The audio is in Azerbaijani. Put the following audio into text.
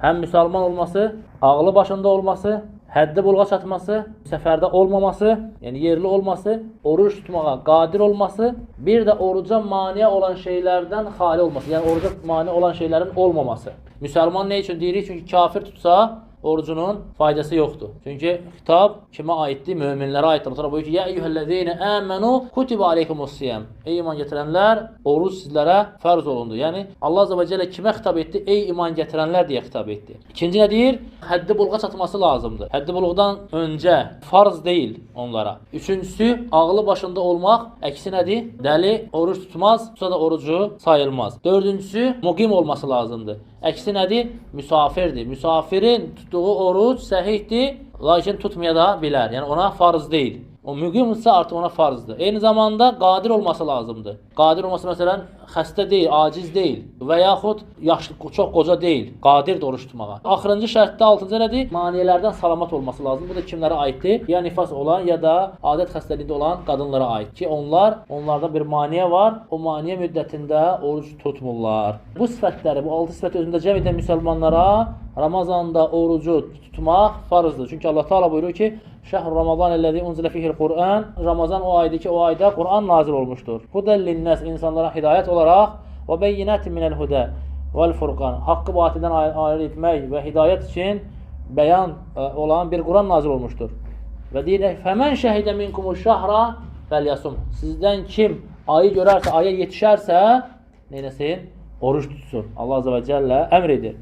Həm müsəlman olması, ağlı başında olması, həddi buluğa çatması, səfərdə olmaması, yəni yerli olması, oruc tutmağa qadir olması, bir də oruca mane olan şeylərdən xali olması, yəni oruca mane olan şeylərin olmaması. Müsəlman nə üçün deyirik? Çünki kafir tutsa orucunun faydası yoxdur. Çünki xitab kimə aiddir? Möminlərə aiddir. Allah buyurur ki: "Ya eyyuhellezine amenu kutiba aleykumus-siyam." Ey iman gətirənlər, oruc sizlərə fərz olundu. Yəni Allah azza və cəllə kimə xitab etdi? Ey iman gətirənlər deyə xitab etdi. İkinci nə deyir? Həddi buluğa çatması lazımdır. Həddi buluğdan öncə farz deyil onlara. Üçüncüsü, ağlı başında olmaq. Əksi nədir? Dəli oruc tutmaz, tutsa da orucu sayılmaz. Dördüncüsü, muqim olması lazımdır. Əksi nədir? Müsafirdir. Müsafirin tutduğu oruc səhihdir, lakin tutmaya da bilər. Yəni ona farz deyil. O müqimsə artıq ona farzdır. Eyni zamanda qadir olması lazımdır. Qadir olması məsələn xəstə deyil, aciz deyil və yaxud yaşlı, çox qoca deyil, qadirdir oruç tutmağa. Axırıncı şərtdə altıncı nədir? Maneələrdən salamat olması lazımdır. Bu da kimlərə aiddir? Ya nifas olan, ya da adət xəstəliyində olan qadınlara aid ki, onlarda bir maneə var. O maneə müddətində oruc tutmurlar. Bu sifətləri, bu altı sifəti özündə cəm edən müsəlmanlara Ramazanda orucu tutmaq farzdır. Çünki Allah Taala buyurur ki: "Şəhr Ramazan əlləzi unzilə fihil Qur'an." Ramazan o aydır ki, o ayda Quran nazil olmuşdur. Hudəl linnas, insanlara hidayət olaraq, və beyinatin minəl hudə vəl furqan. Haqqı batildən ayrı etmək və hidayət üçün bəyan olan bir Quran nazil olmuşdur. Və deyir: "Fəmən şəhidə minkumuş şəhra fəlyasum." Sizdən kim ayı görərsə, aya yetişərsə, nə etsin? Oruç tutsun. Allah azza və cəllə əmr edir.